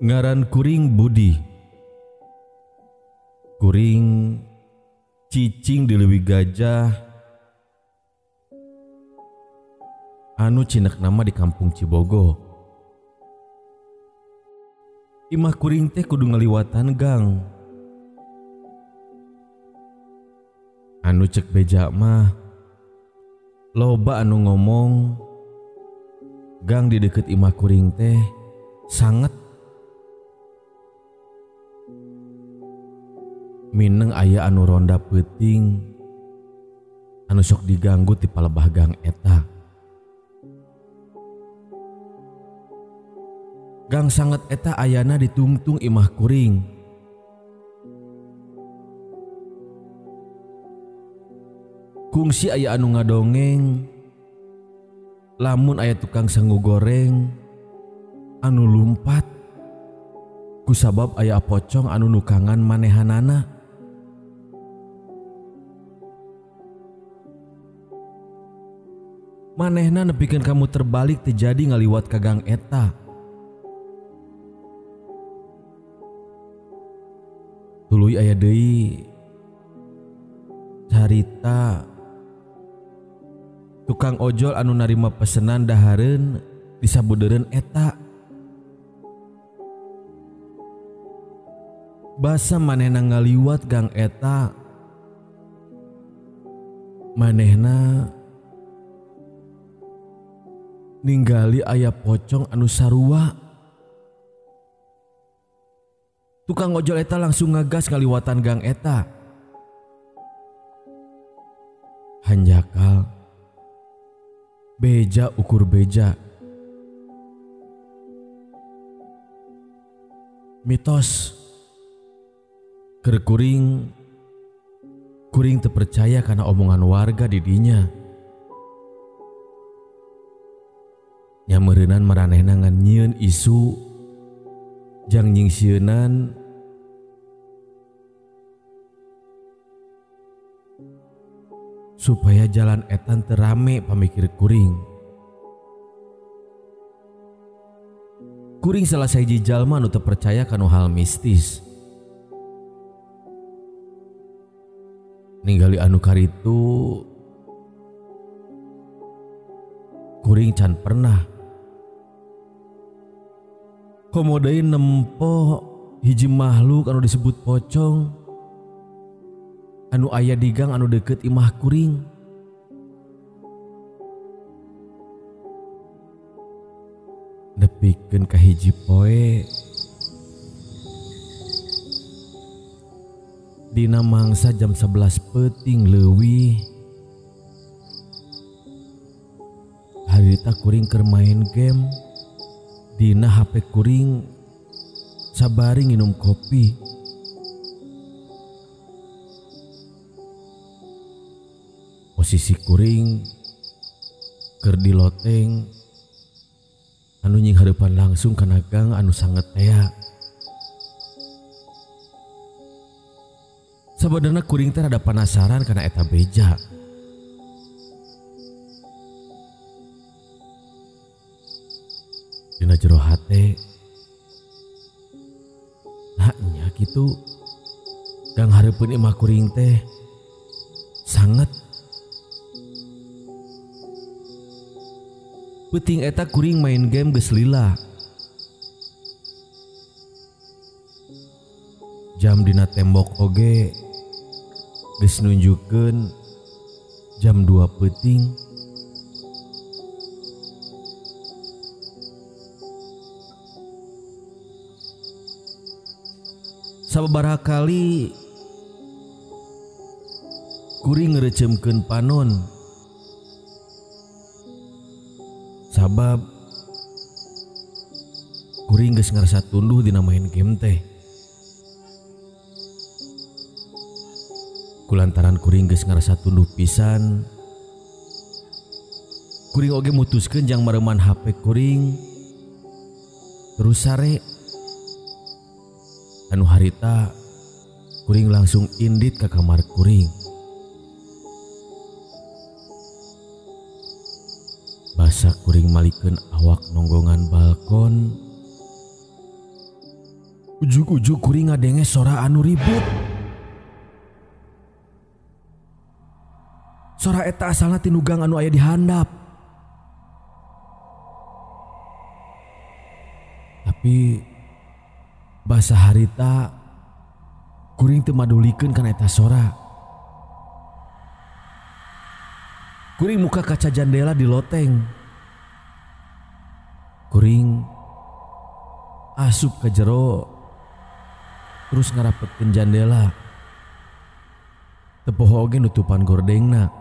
Ngaran kuring Budi. Kuring cicing di Leuwi Gajah anu cinek nama di kampung Cibogo. Imah kuring teh kudu ngaliwatan gang. Anu cek beja mah loba anu ngomong gang di deket imah kuring teh sangat mineng aya anu ronda peuting anu sok diganggu ti palebah gang eta. Gang sanget eta ayana ditungtung imah kuring. Kungsi aya anu ngadongeng lamun aya tukang sangu goreng anu lumpat kusabab aya pocong anu nukangan manehanana. Manehna nepikeun kamu terbalik terjadi ngaliwat ka gang eta. Tuluy aya deui carita tukang ojol anu narima pesenan dahareun disabudeureun eta. Basa manehna ngaliwat gang eta, manehna ninggali aya pocong anu sarua. Tukang ojol eta langsung ngegas ngaliwatan gang eta. Hanjakal beja ukur beja. Mitos keur kuring, kuring teu percaya kana omongan warga di dinya. Nyameureunan maranehna ngan nyieun isu jang nyingsieunan supaya jalan etan teu rame pamikir kuring. Kuring salah sahiji jalma nu teu percaya kanu hal mistis. Ninggali anu karitu kuring can pernah. Komo deui nempo hiji makhluk anu disebut pocong anu aya di gang anu deket imah kuring. Nepikeun ka hiji poe dina mangsa jam 11 peuting leuwih, harita kuring keur main game dina HP kuring sabari nginum kopi. Posisi kuring keur di loteng anu nying hareupan langsung kana gang anu sanget tea. Sabenerna kuring teh rada penasaran kana eta beja. Dina jero hate, nah nya kitu gang hareupeun imah kuring teh sanget. Peuting eta kuring main game geus lila. Jam dina tembok oge geus nunjukkeun jam 2 peuting. Sababaraha kali kuring ngereceumkeun panon sabab kuring geus ngarasa tunduh dina main game teh. Kulantaran kuring geus ngarasa tunduh pisan, kuring oge mutuskeun jang mareuman HP kuring terus sare. Anu harita kuring langsung indit ka kamar kuring. Basa kuring malikeun awak nonggongan balkon. Ujug-ujug kuring ngadenge sora anu ribut. Sora eta asalna ti nu gang anu aya di handap. Tapi basa harita kuring teu madulikeun kana eta sora. Kuring muka kaca jandela di loteng. Kuring asup ke jero terus ngarapetkeun jandela. Teu poho oge nutupan gordengna.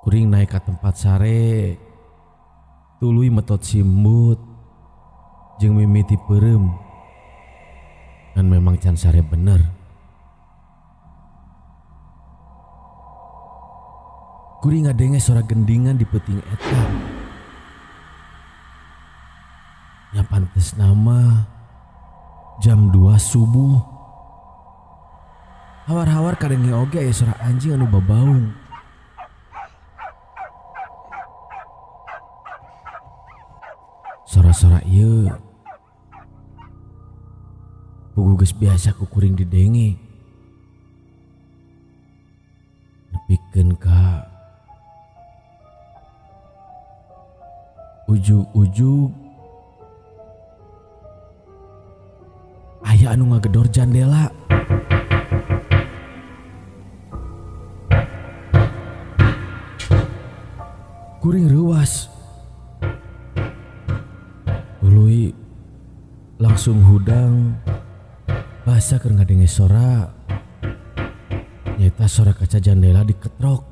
Kuring naik ka tempat sare, tuluy metot simbut jeung mimiti peureum. Dan memang can sare bener. Kuring ngadenge sora gendingan di peuting eta. Nya pantes nama jam 2 subuh. Hawar-hawar kadenge oge aya sora anjing anu babaung. Sora-sora ieu puguh geus biasa ku kuring didenge. Nepikeun ka ujug-ujug aya anu ngagedor jandela. Kuring reuas. Tuluy langsung hudang basa keur ngadenge sora. Nyaeta sora kaca jandela diketrok.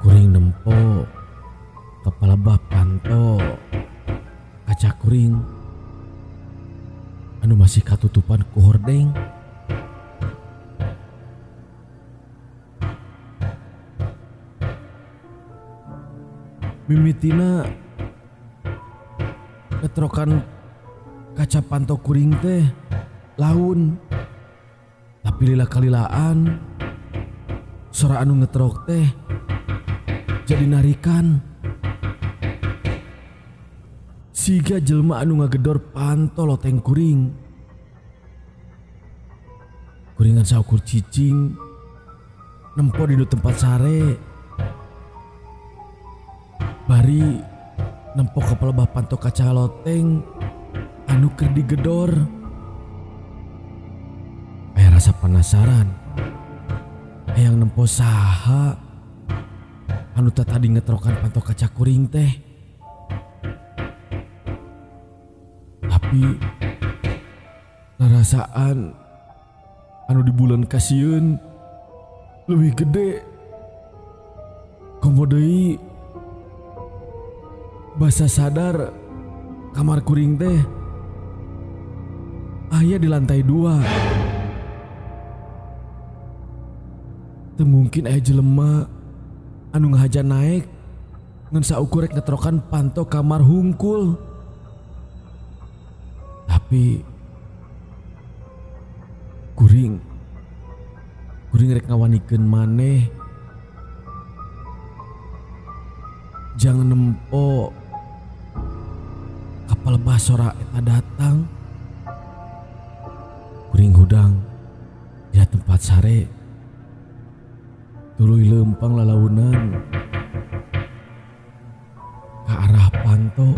Kuring nempo kepala bah panto kaca kuring anu masih katutupan ku hordeng. Mimitina ketrokan kaca panto kuring teh laun, tapi lila kalilaan sora anu ngetrok teh jadi narikan. Siga jelma anu ngagedor panto loteng kuring. Kuringan saukur cicing nempo di tempat sare. Bari nempo kepala bah panto kaca loteng anu keur digedor. Aya rasa penasaran hayang nempo saha anu tadi ngetrokan panto kaca kuring teh. Tapi rarasaan anu di bulan kasieun leuwih gede. Komo deui basa sadar kamar kuring teh aya di lantai 2. Teu mungkin aya jelema anu ngahaja naik ngan saukur rek ngetrokan panto kamar hungkul. Tapi kuring rek ngawanikeun maneh jangan nempo kapal basora eta datang. Kuring hudang di tempat sare tuluy leumpang lalaunan ke arah panto.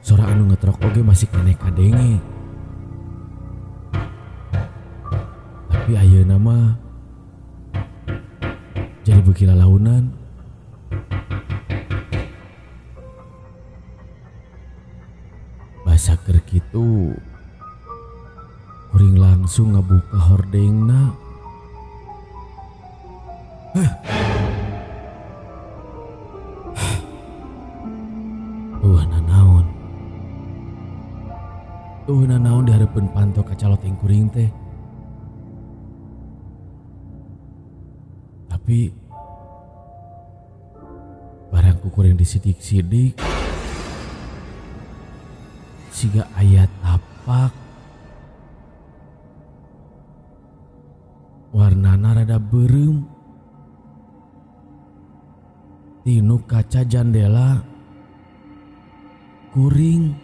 Sora anu ngetrok oge masih keneh kadenge. Tapi ayeuna mah jadi beuki lalaunan. Basa keur kitu kuring langsung ngabuka hordengna. Tuh nanaon. Tuh nanaon di hareupeun panto kaca loteng kuring teh. Tapi barang ku kuring disidik-sidik siga aya tapak warnana rada beureum. Tinu kaca jandela kuring.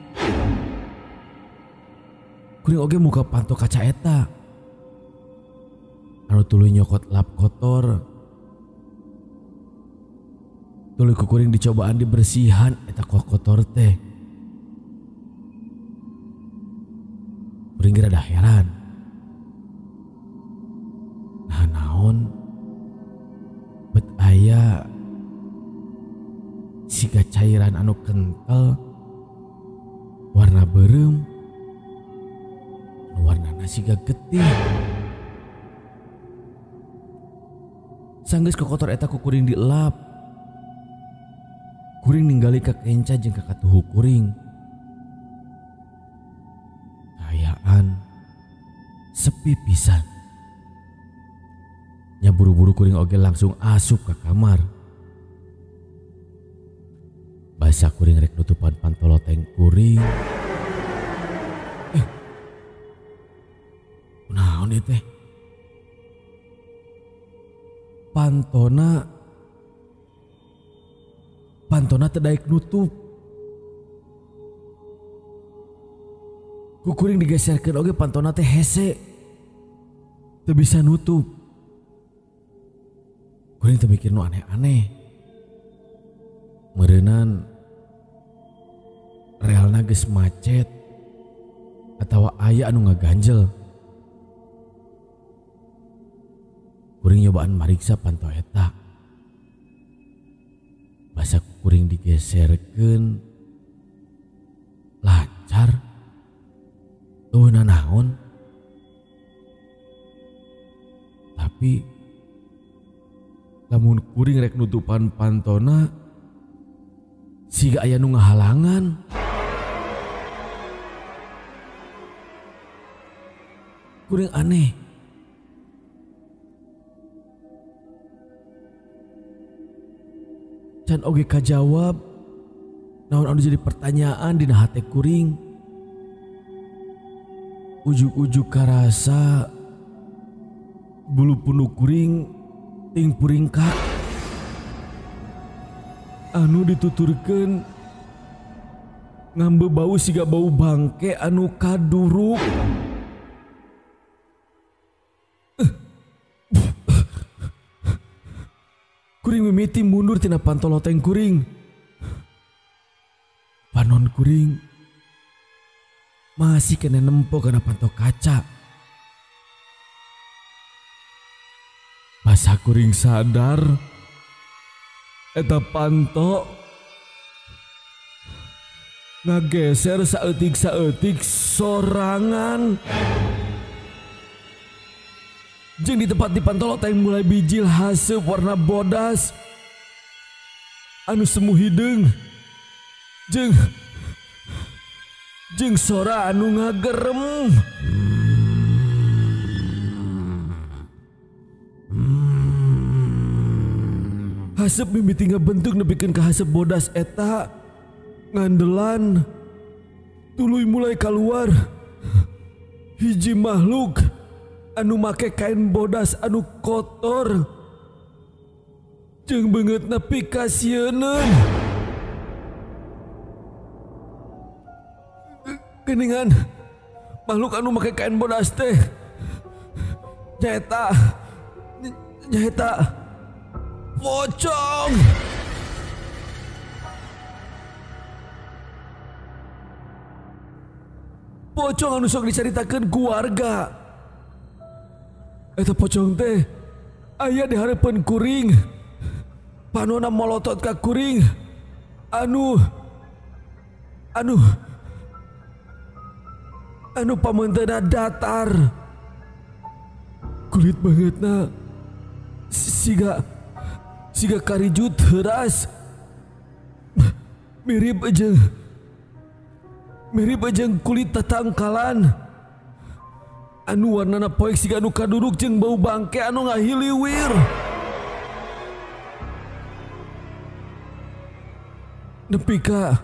Kuring oge muka panto kaca eta. Anu tuluy nyokot lap kotor. Tuluy ku kuring dicobaan dibersihan eta kotor teh. Kuring ge rada heran. Nah naon bet aya siga cairan anu kental warna beureum, warnana siga getih. Sanggeus kokotor eta ku kuring dielap. Kuring ninggali ka kenca jeung ka katuhu kuring. Kaayaan sepi pisan. Nya buru-buru kuring oge langsung asup ka kamar. Basa kuring rek nutupan panto loteng kuring. Kunaon ieu teh? Pantona teu daek nutup. Ku kuring digeserkeun oge pantona teh hese. Teu bisa nutup. Kuring teu mikir nu aneh-aneh. Meureunan realna geus macet atawa aya anu ngaganjel. Kuring nyobaan mariksa panto eta. Basa kuring digeserkeun lancar. Eueuh nanaon. Tapi lamun kuring rek nutupan pantona siga aya nu ngahalangan. Kuring aneh. Can oge kajawab naon anu jadi pertanyaan dina hate kuring. Ujug-ujug karasa bulu punuk kuring ting puringkak. Anu dituturkeun ngambe bau siga bau bangke anu kaduruk. Kuring mimiti mundur tina panto loteng kuring. Panon kuring masih kena nempo kana panto kaca. Masa kuring sadar eta panto ngageser saeutik-saeutik sorangan. Jeung di tempat di panto loteng mulai bijil haseup warna bodas anu semu hideung jeung sora anu ngagerem. Haseup mimiti ngabentuk nepikeun ka haseup bodas eta ngandelan tuluy mulai kaluar hiji makhluk anu make kain bodas anu kotor jeung beungeutna pikasieuneun. Geuningan makhluk anu make kain bodas teh nyaeta pocong. Pocong anu sok dicaritakeun ku warga. Eta pocong teh aya di hareupeun kuring. Panona molotot ka kuring. Anu pameunteuna datar. Kulit beungeutna siga karijut heuras. Mirip jeung kulit tatangkalan. Anu warnana poek siga anu kaduruk jeung bau bangke anu ngahiliwir. Nepi ka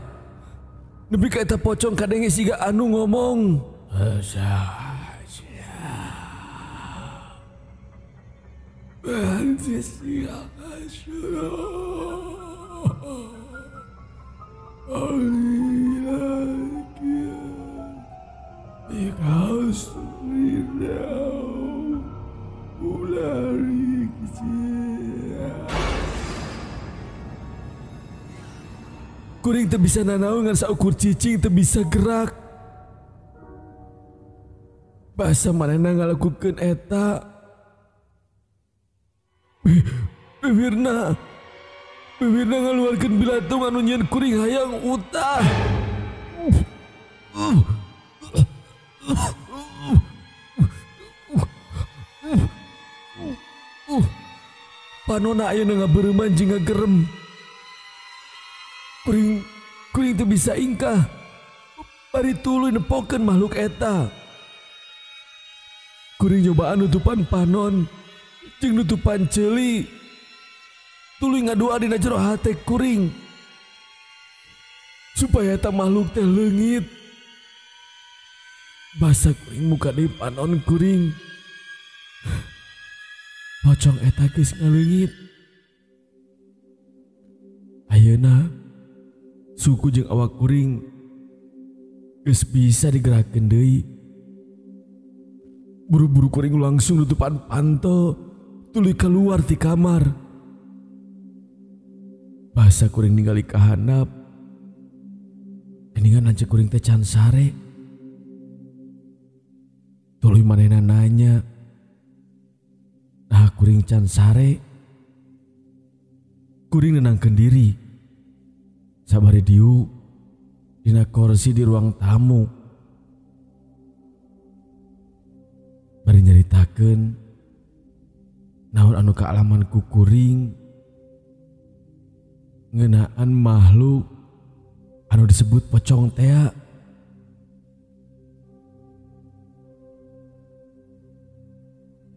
eta pocong kadenge siga anu ngomong. Kuring teu bisa nanaon ngan saukur cicing teu bisa gerak. Basa manehna ngalakukeun eta. Bibirna ngaluarkeun bilatung anu nyieun kuring hayang utah. Panona ayeuna ngabeureuman jeung ngagerem. Kuring teu bisa ingkah. Bari tuluy nepokeun makhluk eta. Kuring nyobaan nutupan panon jeung nutupan ceuli. Tuluy ngadua dina jero hate kuring supaya eta makhluk teh leungit. Basa kuring muka deui panon kuring. Pocong eta geus ngaleungit. Ayeuna suku jeung awak kuring geus bisa digerakkeun deui. Buru-buru kuring langsung nutupan panto, tuluy keluar ti kamar. Basa kuring ningali ka handap, geningan lanceuk kuring teh can sare. Tuluy manehna nanya, nah kuring can sare. Kuring nenangkeun diri sabari diuk dina kursi di ruang tamu. Bari nyaritakeun naon anu kaalaman ku kuring ngeunaan makhluk anu disebut pocong tea.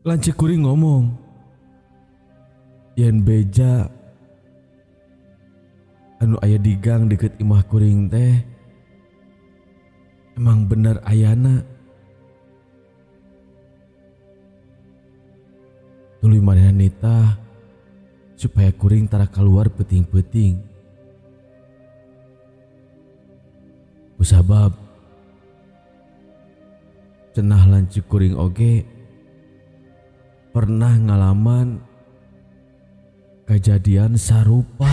Lanceuk kuring ngomong yen beja anu aya di gang deket imah kuring teh emang bener ayana. Tuluy manehna nitah supaya kuring tara keluar peuting-peuting. Kusabab cenah lanceuk kuring oge pernah ngalaman kejadian sarupa.